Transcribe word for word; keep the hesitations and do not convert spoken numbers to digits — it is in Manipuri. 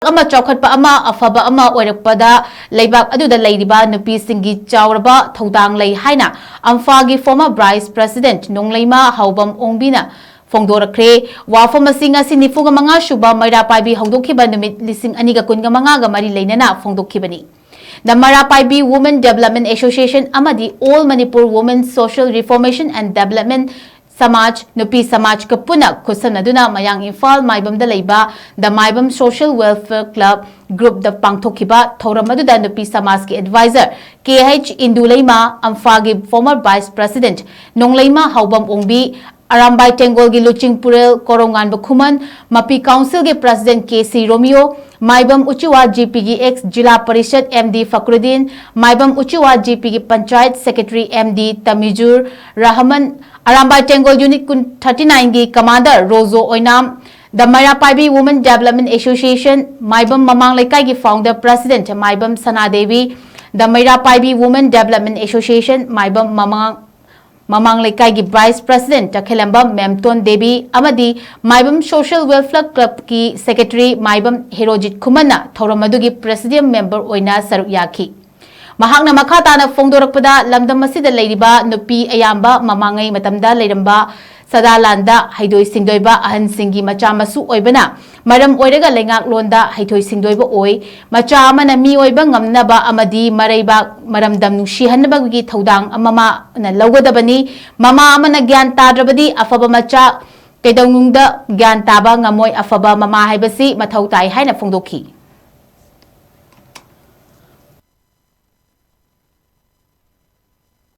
ꯑꯃ ꯆꯥꯎꯈꯠꯄ ꯑꯃ ꯑꯐꯕ ꯑꯃ ꯑꯣꯏꯔꯛꯄꯗ ꯂꯩꯕꯥꯛ ꯑꯗꯨꯗ ꯂꯩꯔꯤꯕ ꯅꯨꯄꯤꯁꯤꯡꯒꯤ ꯆꯥꯎꯔꯕ ꯊꯧꯗꯥꯡ ꯂꯩ ꯍꯥꯏꯅ ꯑꯝꯐꯥꯒꯤ former vice president ꯅꯣꯡꯂꯩꯃ ꯍꯥꯎꯕꯝ ꯑꯣꯡꯕꯤꯅ ꯐꯣꯡꯗꯣꯔꯛꯈ꯭ꯔꯦ꯫ ꯋꯥꯐꯝ ꯑꯁꯤ ꯉꯁꯤ ꯅꯤꯐꯨꯒ ꯃꯉꯥ ꯁꯨꯕ ꯃꯩꯔꯥ ꯄꯥꯏꯕꯤ ꯍꯧꯗꯣꯛꯈꯤꯕ ꯅꯨꯃꯤꯠ ꯂꯤꯁꯤꯡ ꯑꯅꯤꯒ ꯀꯨꯟꯒ ꯃꯉꯥꯒ ꯃꯔꯤ ꯂꯩꯅꯅ ꯐꯣꯡꯗꯣꯛꯈꯤꯕꯅꯤ꯫ The Meira Paibi Women Development Association ꯑꯃꯗꯤ All Manipur Women Social Reformation and Development ꯁꯃꯥꯖ, ꯅꯨꯄꯤ ꯁꯃꯥꯖꯀ ꯄꯨꯟꯅ ꯈꯨꯠꯁꯝꯅꯗꯨꯅ ꯃꯌꯥꯡ ꯏꯝꯐꯥꯜ ꯃꯥꯏꯕꯝꯗ ꯂꯩꯕ The Maibam Social Welfare Club groupꯗ ꯄꯥꯡꯊꯣꯛꯈꯤꯕ ꯊꯧꯔꯝ ꯑꯗꯨꯗ ꯅꯨꯄꯤ ꯁꯃꯥꯖꯀꯤ advisor K H Indu Leima, ꯑꯝꯐꯥꯒꯤ former vice president Nongleima Haobam Ongbi, Arambai ꯇꯦꯡꯒꯣꯜꯒꯤ ꯂꯨꯆꯤꯡ ꯄꯨꯔꯦꯜ ꯀꯣꯔꯧꯉꯥꯟꯕ ꯈꯨꯃꯟ, ꯃꯄꯤ councilꯒꯤ president K C Romeo, Maibam Uchiwa ꯖꯤꯄꯤꯒꯤ ex Zila Parishad M D Fakhruddin, Maibam Uchiwa ꯖꯤꯄꯤꯒꯤ panchayat secretary M D Tamizur Rahman, Arambai Tenggol unit ꯀꯨꯟ, thirty nineꯒꯤ commander Rojo Oinam, The Meira Paibi Women Development Association Maibam Mamang ꯂꯩꯀꯥꯏꯒꯤ founder president Maibam ꯁꯅꯥꯗꯦꯕꯤ, The Meira Paibi Women Development Association Maibam ꯃꯃꯥꯡ ꯃꯃꯥꯡ ꯂꯩꯀꯥꯏꯒꯤ vice president ꯇꯈꯦꯂꯝꯕꯝ ꯃꯦꯝꯇꯣꯟ ꯗꯦꯕꯤ ꯑꯃꯗꯤ ꯃꯥꯏꯕꯝ Social Welfare Clubꯀꯤ secretary ꯃꯥꯏꯕꯝ ꯍꯦꯔꯣꯖꯤꯠ ꯈꯨꯃꯟꯅ ꯊꯧꯔꯝ ꯑꯗꯨꯒꯤ presidium member ꯑꯣꯏꯅ ꯁꯔꯨꯛ ꯌꯥꯈꯤ꯫ ꯃꯍꯥꯛꯅ ꯃꯈꯥ ꯇꯥꯅ ꯐꯣꯡꯗꯣꯔꯛꯄꯗ, ꯂꯝꯗꯝ ꯑꯁꯤꯗ ꯂꯩꯔꯤꯕ ꯅꯨꯄꯤ ꯑꯌꯥꯝꯕ ꯃꯃꯥꯡꯉꯩ ꯃꯇꯝꯗ ꯂꯩꯔꯝꯕ ꯁꯗꯥꯂꯥꯟꯗ ꯍꯩꯊꯣꯏ ꯁꯤꯡꯊꯣꯏꯕ ꯑꯍꯟꯁꯤꯡꯒꯤ ꯃꯆꯥ ꯃꯁꯨ ꯑꯣꯏꯕꯅ ꯃꯔꯝ ꯑꯣꯏꯔꯒ ꯂꯩꯉꯥꯛꯂꯣꯟꯗ ꯍꯩꯊꯣꯏ ꯁꯤꯡꯊꯣꯏꯕ ꯑꯣꯏ꯫ ꯃꯆꯥ ꯑꯃꯅ ꯃꯤ ꯑꯣꯏꯕ ꯉꯝꯅꯕ ꯑꯃꯗꯤ ꯃꯔꯩꯕꯥꯛ ꯃꯔꯝꯗꯝ ꯅꯨꯡꯁꯤꯍꯟꯅꯕꯒꯤ ꯊꯧꯗꯥꯡ ꯃꯃꯥꯅ ꯂꯧꯒꯗꯕꯅꯤ꯫ ꯃꯃꯥ ꯑꯃꯅ ꯒ꯭ꯌꯥꯟ ꯇꯥꯗ꯭ꯔꯕꯗꯤ ꯑꯐꯕ ꯃꯆꯥ ꯀꯩꯗꯧꯅꯨꯡꯗ ꯒ꯭ꯌꯥꯟ ꯇꯥꯕ ꯉꯝꯃꯣꯏ꯫ ꯑꯐꯕ ꯃꯃꯥ ꯍꯥꯏꯕꯁꯤ ꯃꯊꯧ ꯇꯥꯏ ꯍꯥꯏꯅ ꯐꯣꯡꯗꯣꯛꯈꯤ꯫